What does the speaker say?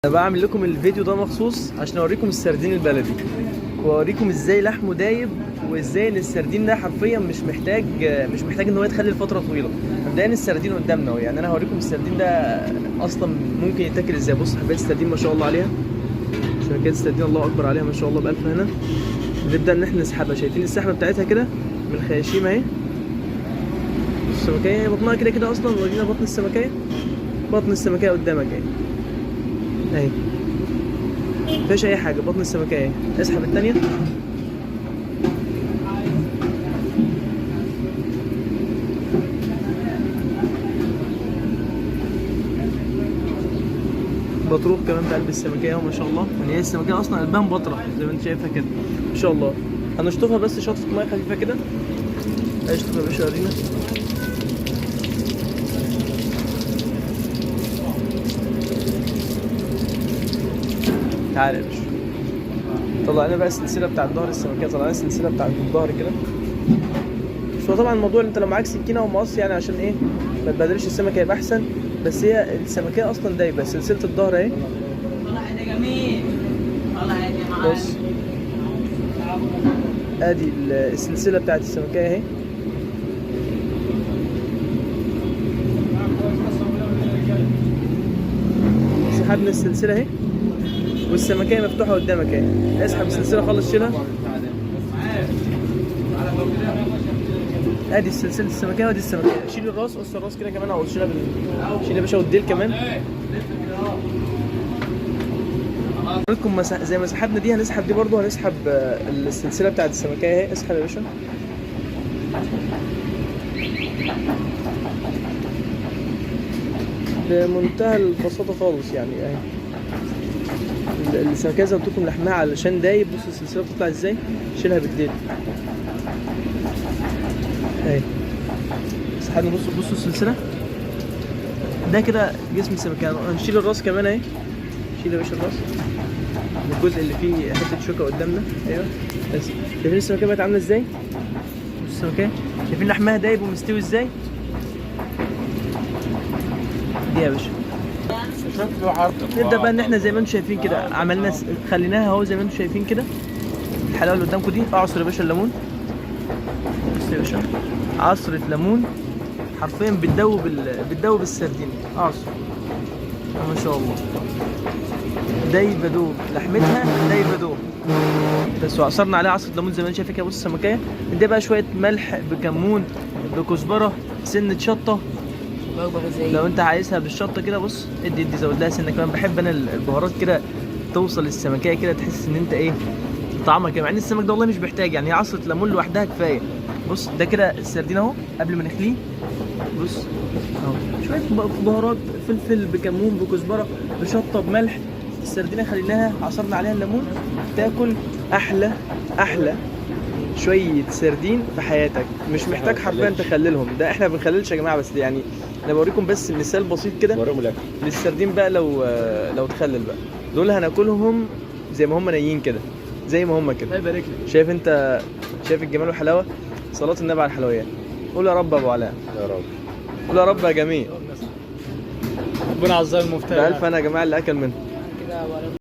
انا بعمل لكم الفيديو ده مخصوص عشان اوريكم السردين البلدي، واوريكم ازاي لحمه دايب، وازاي ان السردين ده حرفيا مش محتاج ان هو يتخلل فترة طويلة. مبدئيا السردين قدامنا اهو، يعني انا هوريكم السردين ده اصلا ممكن يتاكل ازاي. بص حبايه السردين ما شاء الله عليها، سمكات السردين الله اكبر عليها ما شاء الله بالف هنا. نبدا ان احنا نسحبها، شايفين السحبه بتاعتها كده من الخياشيم اهي. السمكيه بطنها كده كده اصلا، ورينا بطن السمكيه، بطن السمكيه قدامك اهي اهي، مفيهاش اي حاجة، بطن السمكيه اهي. اسحب التانية. بطروخ كمان في قلب السمكيه اهو ما شاء الله، يعني هي السمكيه اصلا قلبها مبطرخ زي ما انت شايفها كده ما شاء الله. هنشطفها بس شطفه مية خفيفة كده. اشطف يا باشا ورينا. تعالى يا باشا، طلع لنا بقى السلسلة بتاعت ظهر السمكيه، طلع لنا السلسلة بتاعت الظهر كده. بس هو طبعا الموضوع انت لو معاك سكينة ومقص يعني عشان ايه ما تبهدلش السمكة هيبقى احسن، بس هي السمكيه اصلا دايبه. سلسلة الظهر اهي. والله ده جميل، والله يا جماعة. بص ادي السلسلة بتاعت السمكيه اهي. سحبنا السلسلة اهي، والسمكيه مفتوحة قدامك اهي. اسحب السلسلة خالص، شيلها. ادي السلسلة السمكيه وادي السمكيه. شيل الراس، قص الراس كده كمان، او شيلها شيل يا باشا، والديل كمان. لكم زي ما سحبنا دي هنسحب دي برضو، هنسحب السلسلة بتاعت السمكيه اهي. اسحب يا باشا. بمنتهى البساطة خالص يعني اهي السمكيه زي ما قلت لكم لحمها علشان دايب. بص السلسلة بتطلع ازاي، شيلها بالديل اهي. سحبنا، بصوا بصوا السلسلة ده كده جسم السمكيه. هنشيل الراس كمان اهي. شيل يا باشا الراس، الجزء اللي فيه حتة شوكه قدامنا. ايوه بس شايفين السمكيه بقت عامله ازاي؟ بصوا السمكيه، شايفين لحمها دايب ومستوي ازاي؟ دي يا باشا. نبدا بقى ان احنا زي ما انتم شايفين كده عملنا خليناها اهو زي ما انتم شايفين كده الحلاوة اللي قدامكم دي. اعصر يا باشا الليمون. بص يا باشا، عصرة ليمون حرفيا بتدوب بتدوب السردين. اعصر ما شاء الله، دايبه دوب لحمتها، دايبه دوب بس. وعصرنا عليها عصره ليمون زي ما انت شايف كده. بص السمكيه، ندي بقى شوية ملح بكمون بكزبره سنة شطه وجبة غذائية. لو انت عايزها بالشطه كده. بص ادي ادي زود لها سنة كمان. بحب انا البهارات كده توصل للسمكيه كده، تحس ان انت ايه طعمها كده، مع ان السمك ده والله مش بيحتاج، يعني هي عصره ليمون لوحدها كفاية. بص ده كده السردين اهو قبل ما نخليه. بص اهو شوية بهارات، فلفل بكمون بكزبره بشطه بملح. السردينه خليناها عصرنا عليها الليمون، تاكل احلى احلى شوية سردين في حياتك. مش محتاج حرفيا تخللهم، ده احنا ما بنخللش يا جماعة، بس يعني انا بوريكم بس مثال بسيط كده وريهم الاكل للسردين بقى. لو تخلل بقى دول هناكلهم زي ما هم نايين كده، زي ما هم كده. الله يبارك لك. شايف انت، شايف الجمال والحلاوه؟ صلاة النبي على الحلويات. قول يا رب يا ابو علاء، يا رب. قول يا رب يا جميل. ربنا عزام المفتري. بألف انا يا جماعة اللي اكل منه. كده.